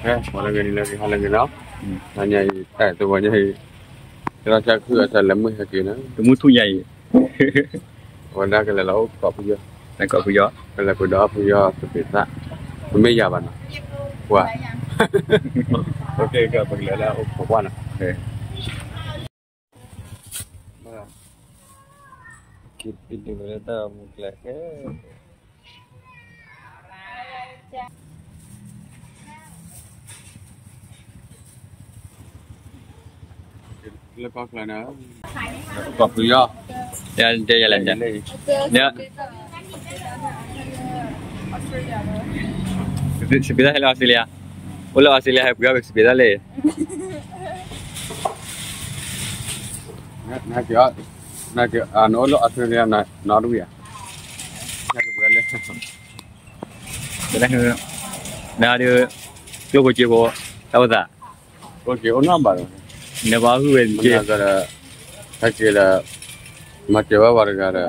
ဟဲ ပှၤလၢဂ့ၤန့ၣ်လၢဂ့ၤ ဟါလၢဂ့ၤနီၤ, ဟါညါအံၤ တၢ်သဝီညါအံၤ ကလီၤဆါခုအဆၢလၢမုၢ်ဟဲက့ၤနီၤ, တမူထူညါအံၤ အဝဲဒၣ်ကလဲၤလီၤအိၣ် ကိးဖုယီၢ်, ကိးဖုယီၢ်, ကလဲၤပှ့ၤဒီးဖုယီၢ်သပ့ၤသၣ်, ပမ့ၢ်ယၤဘၣ်နီၤ, ပှၤ, ပကလဲၤလၢအိၣ်ခိးကွၢ်နီၤ, က့ၤပ့ၤဒုးဝဲလၢတၢ်မူကျဲ လၢကီၢ်ချၢန့ၣ် ကိးဖုယီၢ်, တဲယလဲၣ်, စပံးတၢ်ဟဲလၢအီစထြ့လယါ, အိၣ်လၢအီစထြ့လယါ ဟဲပှ့ၤအီၣ်စပံးတၢ်လဲၣ်, နအိၣ်လၢအီစထြ့လယါ နတဝံၤဧါ, နဒုး ကျိဖိစ့ဖိ တၢ်အိၣ်သး, ကျိဖိစ့အိၣ်နီတဘျီဒီး, နဘၣ်ဟုၣ်ဝဲက့ၤ, ဟဲက့ၤဒီး, မၤစၢၤဝဲပှၤတဂၤဒီး,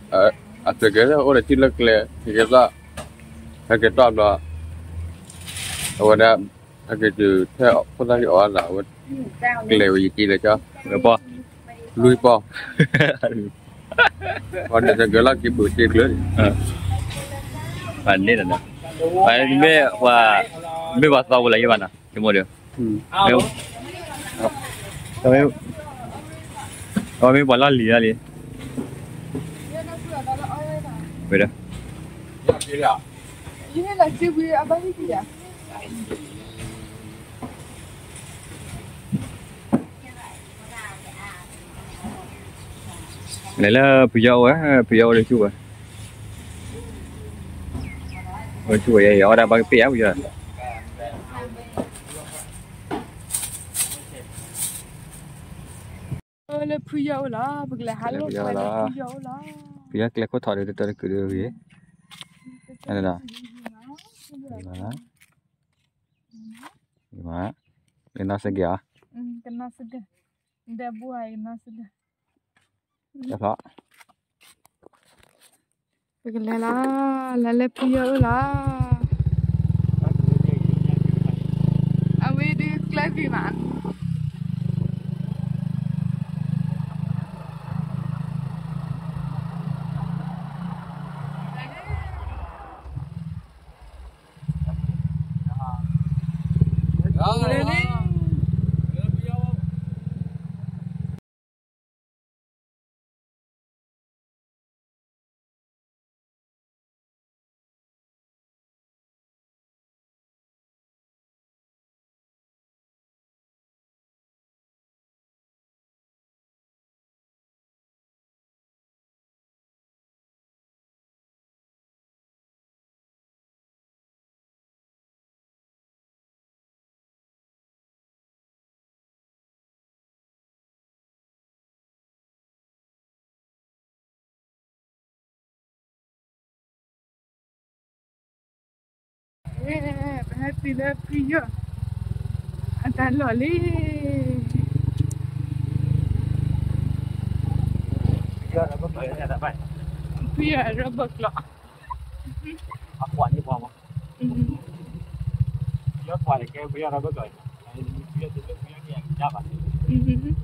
အစၢၤကဲၤလၢအိၣ်ဒီးထံၣ်လၢကျဲ, ဟဲက့ၤသီၣ်, ဟဲက့ၤတီၢ်ဘျီ, အဝဲဒၣ်, ဟဲက့ၤတုၤထဲဖိသၣ်ဟံၣ်အီၣ်သး အဝဲ, ကျဲၤဝဲယက့ၤဒီးကၠီ, ဝဲပီၢ်, လွံၢ်ပီၢ် ပှၤဒဲးစၢၤကဲၤလီၤက့ၤဘုးစ့ကျၢၤန့ၣ်, ပှၤန့ၣ်ဒီး, ပှၤမ့ၢ်ပှၤ, မ့ၢ်ပှၤသီဖိလၢယဘၣ်နီၤ ယမိၢ်ဒီး, ပှၤမ့ၢ်ပှၤလီၢ်လံၤဒၣ်လံ, ဝဲဒီး လဲၤလၢဖုယီၢ်အိၣ်ဝဲ, ဖုယီၢ်အိၣ်လၢဆူၣ်ဝဲ, အိၣ်လၢဆူၣ်ဝဲယဲ အီၣ်ဒၣ်ဘၣ်ကပ့ၢ်ဧါဖုယီၢ်, လၢဖုယီၢ်အိၣ်လီၤ, ပကလဲၤဟးလိာ်ကွဲလၢဖုယီၢ်အိၣ်လီၤ, ဖုယီၢ်ကျဲခိၣ်ထီၣ်ဒီးတတီတကုာ်ဒီးဂ့ၤ, လၢနီၢ်စ့ၢ်ကီးဧါ, ကနီၢ်စ့ၢ်ကီး, ဒဲးဘူဧါ ကနီၢ်စ့ၢ်ကီး, ပကလဲၤလီၤ, လဲၤလၢဖုယီၢ်အိၣ်လီၤ, အဝဲဒုးကျဲဂ့ၤဘၣ် ပဟဲတုၤ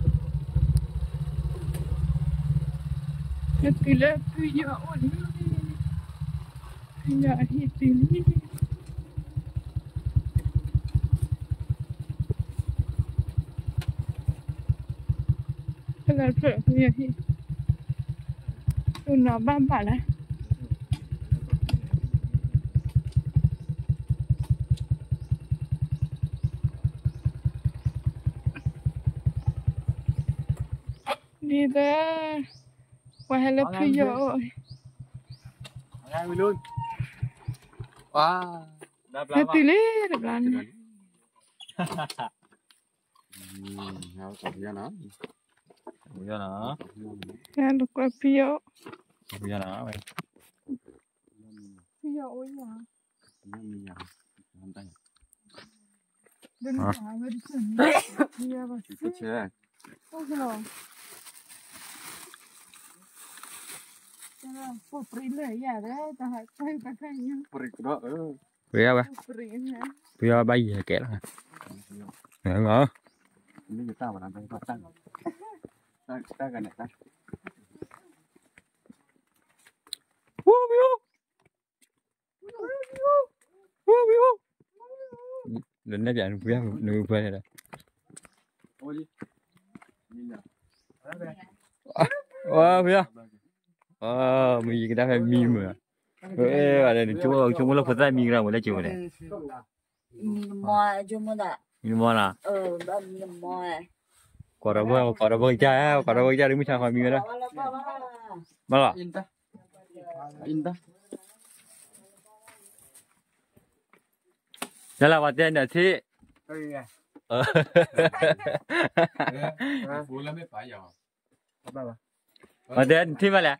လၢဖုယီၢ် အတၢ်လီၢ်လံ, ဖုယီၢ်ရဘၢၣ်ကျီၢ်, ဟဲတုၤလၢဖုယီၢ်အိၣ်လံ, ဖုယီၢ်ဟဲတုၤလံ. ဖဲလၢဖုယီၢ်ဟံၣ် သူၣ်နီၤဘၣ်ဘၣ်လၢ ဒ်သိး ပှၤဟဲလၢဖုယီၢ်အိၣ်, ဟဲတုၤလံတဘျီန့ၣ်, ဟဲလိာ်ကွဲဖုယီၢ်အိၣ်, ဖုယီၢ်အိၣ်ယၤ ပှၤ ပယီၤဝဲ, ပယီၤဘၣ်ယဲၢ်ကဲလီၤ, လၢနဲၣ်ပၠးနဖုနဖုန့ၣ်ဒီး, ဖု, မ့ၢ်ယကဒါဖဲမံမုာ်, ဆိကမိၣ်လၢဖိသၣ်မံကရၢ်ဝဲလၢကၠိဝဲန့ၣ်, မံမီၢ်နီၤ, ကွၢ်ဒီးဘၢ, ကွၢ်ဒီးဘၢကစၢ်, ကွၢ်ဒီးဘၢကစၢ်ဒီးမုၢ်ဆါခီမံဝဲဒၣ်, ဘၣ်လီၤ တၢ်လၢပှၤတဲနထံၣ်, ပှၤတဲနထံၣ်မးလဲၣ်,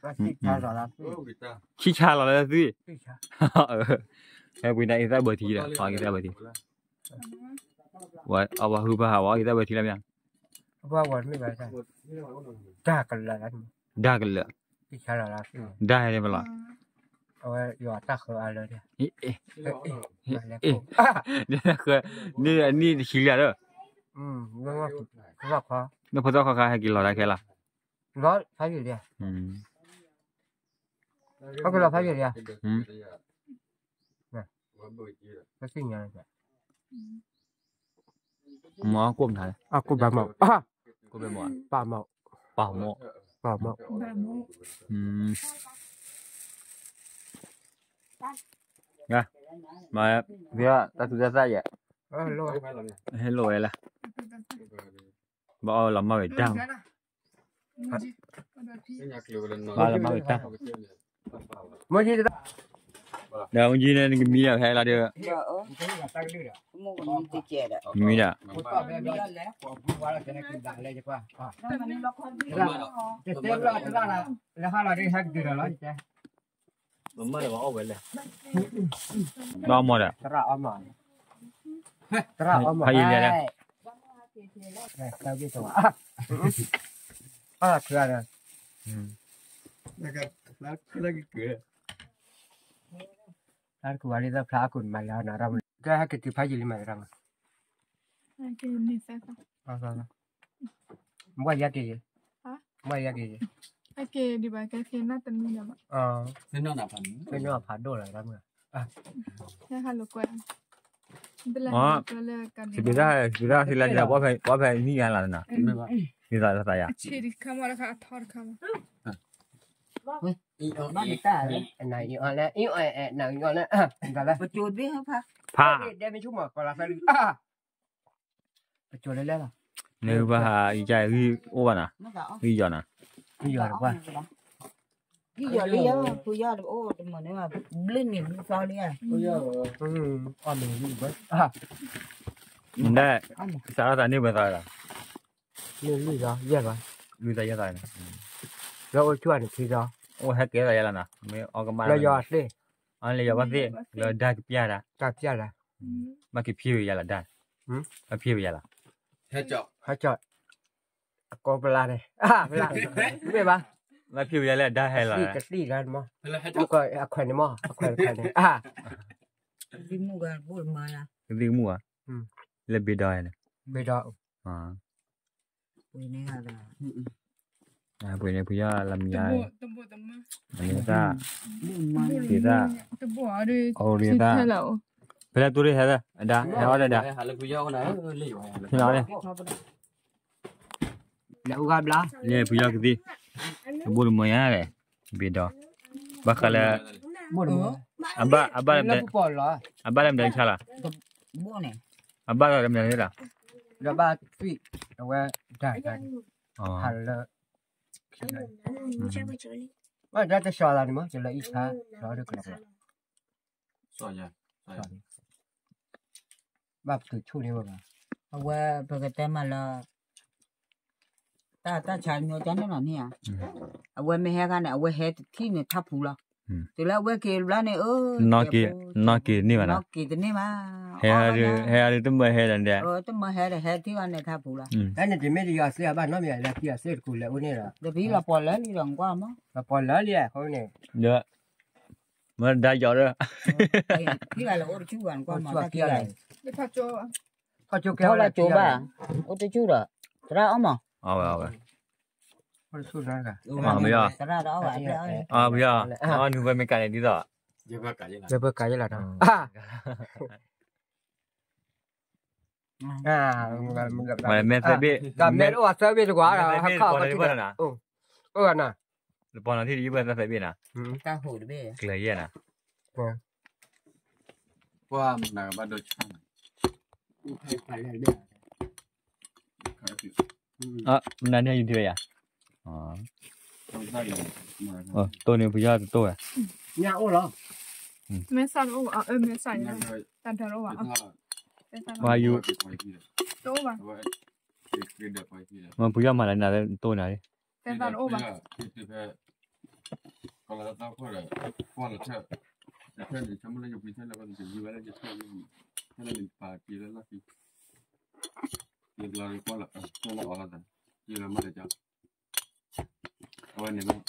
ဆံၣ်ဆါလီၤလၢသု, ဟဲပှ့ၤန့ၣ်အံသၣ်ဘၢထံဒီး အံသၣ်ဘၢထံ, အဝဲဟုပဟးဝဲအံသၣ်ဘၢထံလီၤမ့ၢ်, ဒၣ်ကလၢာ်, ဒၣ်ဟဲန့ၣ်မးလီၤ, အဝဲယတၢ်ဃၢအလၢ, န့ၣ်အနံၣ်တဆံလံဒီး, န့ၣ်ဖိသၣ်ခွါခါဟဲက့ၤလီၤတၢ်ခဲလီၤ, ဖးယံာ်လံ, ဟဲက့ၤလီၤဖးယံာ်လံ, မ့ၢ်ကိၣ်မနုၤလဲၣ်, ကိၣ်ဘဲမး, ပာ်မး, ပာ်မး, ပာ်မး, မ့ၢ်တၢ်သူတၢ်သၣ်ယဲၢ်, ဟဲလိာ်ဝဲလၢ, ဘၣ်အီၣ်လီၤမၢ်ဝဲတၢ်, ဘၣ်လီၤမၢ်ဝဲတၢ်, ဒီးမုၢ်ကံန့ၣ် နကမံဒီးဖဲလီၤဒီး, မံဒီး, ဘၣ်မီၢ်ဒီး, ဖးယံာ်လံဒီး, တၢ်တကူၣ်ဝဲလံသၢဖျါအကူၣ်မၤလၢနၤရၣ်မး, ကဟဲက့ၤတုၤဖးယံာ်လံမၤရၣ်မး, ဘၣ်ယဲက့ၤ, ဘၣ်ယဲက့ၤ, စပံးတၢ်, စပံးတၢ်သ့လၢဒ်, ပှၤဖဲနံၣ်ယါလီၤနၤ, ဒ်သိးလၢသးယၤ, ဖး, ပကၠိလၢလဲၣ်လီၤ, နဘၣ်ဟးအံၤကၢ်ဂံၢ်အိၣ်ဘၣ်နၤ, ဂံၢ်ယီၤနၤ, ဂံၢ်ယီၤလံယၤ, ဖုယီၤတအိၣ်တမုာ်န့ၣ်ဘၣ်, ဘျုးန့ၣ်ဘျုးသီလံယၤ, အီၣ်မ့ၢ်ဂံၢ်ဘၣ်, နဒၣ်, စးထီၣ်သးန့ၢ်ဝဲသးလီၤ, န့ၢ်လွံၢ်သီယဲၢ်သီ, လွံၢ်သီယဲၢ်သီန့ၣ်, လၢအိၣ်ဆူၣ်န့ၣ်ခံသီ, အိၣ်ဟဲကဲသးယဲၢ်လီၤနၤ, မ့ၢ်အီၣ်ကမၣ်, လၢယီၤသ့ၣ်, အီၣ်လၢယီၤဘၣ်သ့ၣ်, လၢဒၣ်ကပျၢ်တၢ်, တၢ်ပျၢ်တၢ်, ဘၣ်က့ၤဖံးဝဲယၤလီၤဒၣ်, ဘၣ်ဖံးဝဲယၤလီၤ, ဟဲကၠီ, ကိးပလါန့ၣ်, မ့ၢ်ဘၣ်, ဘၣ်ဖံးဝဲယၤလၢဒၣ်ဟဲလီၤ, ကသံၣ်ဂၤမး, အခွဲးန့ၣ်မး, အခွဲးတခွဲးန့ၣ်, ကသံၣ်မူၣ်ဂၤ, လၢဘ့ၣ်ဒီးန့ၣ်, ဘ့ၣ်ဒီး, ပှ့ၤန့ၢ်ဖုယီၤလၢမံၤ, သ့ၣ်သၣ်, သ့ၣ်သၣ်, ဖဲလၢတူၢ်ရ့ၣ်ဟဲ, အဒါ, ဟဲအီၣ်ဒီးဒါ, လၢဖုယီၤကသံၣ်, တဘိၣ်တမၢယါလဲၣ်, ဘ့ၣ်ဒီး, ဘၣ်ဃးလၢ, အဘၣ်, အဘၣ်လၢမတၤ, အဘၣ်လၢမတၤဆါလီၤ, အဘၣ်လၢမတၤန့ၣ်လီၤ, ဒီးဘၣ်သွံၣ်, အဝဲ, တၢ်, ဟးလၢ, ဘၣ်တၢ်တဆီသးန့ၣ်မး တလၢအံၣ်ဆါ, ဒီးတကလီၤ, ဘၣ်ပတုာ်ဆူၣ်န့ၣ်ဝဲဘၣ်, အဝဲပကတဲမးလၢ တၢ်ဆါမီၤကန့ၣ်လီၤန့ၣ်ဧါ, အဝဲမ့ၢ်ဟဲခါန့ၣ် အဝဲဟဲတထံၣ်န့ၣ်ထၣ်ဖူလီၤ, တုၤလၢအဝဲက့ၤဘျီန့ၣ် အၢ, နီၢ်က့ၤန့ၢ်ဘၣ်နီၤ, ဟဲဟဲဒုးတမၢဟဲဒီး, တမၢဟဲဒီးဟဲထံၣ်ဘၣ်န့ၣ်ထၣ်ဖူလီၤ, ဖဲန့ၣ်တမ့ၢ်တယီၤသ့ၣ်အဘၣ်နီတမံၤ လၢခံအသ့ၣ်တကူၣ်လဲၤအိၣ်န့ၣ်ဒီး, ဒီးပဟံၣ်လီၤပှီၢ်လၢလံဒီးကွၢ်မး, လီၤပှီၢ်လၢလံအဃိန့ၣ်, ဒီး မ့ၢ်ဒါယီၤဒီး, ထီၣ်ကၠိဘၣ်, အိၣ်တကၠူၣ်ဒီး, သရၣ်အီၣ်မး, သရၣ်တအီၣ်ဘၣ်, နုၤဝဲမ့ၢ်ကးန့ၣ်ဒ်သိး, မဲာ်သၢဘ့ၣ်, မဲာ်သၢဘ့ၣ်တကွၢ်, အိၣ်နၤ, ပီၢ်နီၤထံၣ်တယုၢ်ဘၣ်သၢဘ့ၣ်နၤ, ကျၢၤယဲၢ်နၤ, ပှၤမနၤကဘၣ်ဒိဆါနၤ, မနၤန့ၣ်ယူၤထံဝဲယၤ, တိၢ်န့ၣ်ပယီၤတတိၢ်ဝဲ, ညအိၣ်လီၤ, မဲစၢ်တအိၣ်ဘၣ်, မဲစၢ်, တၢ်ဒၢတအိၣ်ဘၣ်, ပှၤယူၤ, တအိၣ်ဘၣ်, ပယီၤမၤလၢနၤလၢတိၢ်နၤလံ, တၢ်ဒၢတအိၣ်ဘၣ်, အဝဲန့ၣ်,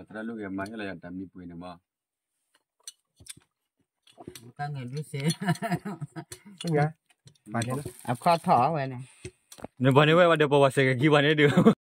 သရၣ်လူၢ်ဂ့ၤမၤဟ့ၣ်လီၤယၤတၢ်မံပှ့ၤန့ၣ်မး, အခီၣ်ထီၣ်ဝဲန့ၣ်, နပှၤန့ၣ်ဝဲဝဲဒီးပှၤဝဲစဲးကကံပှၤန့ၣ်ဒုး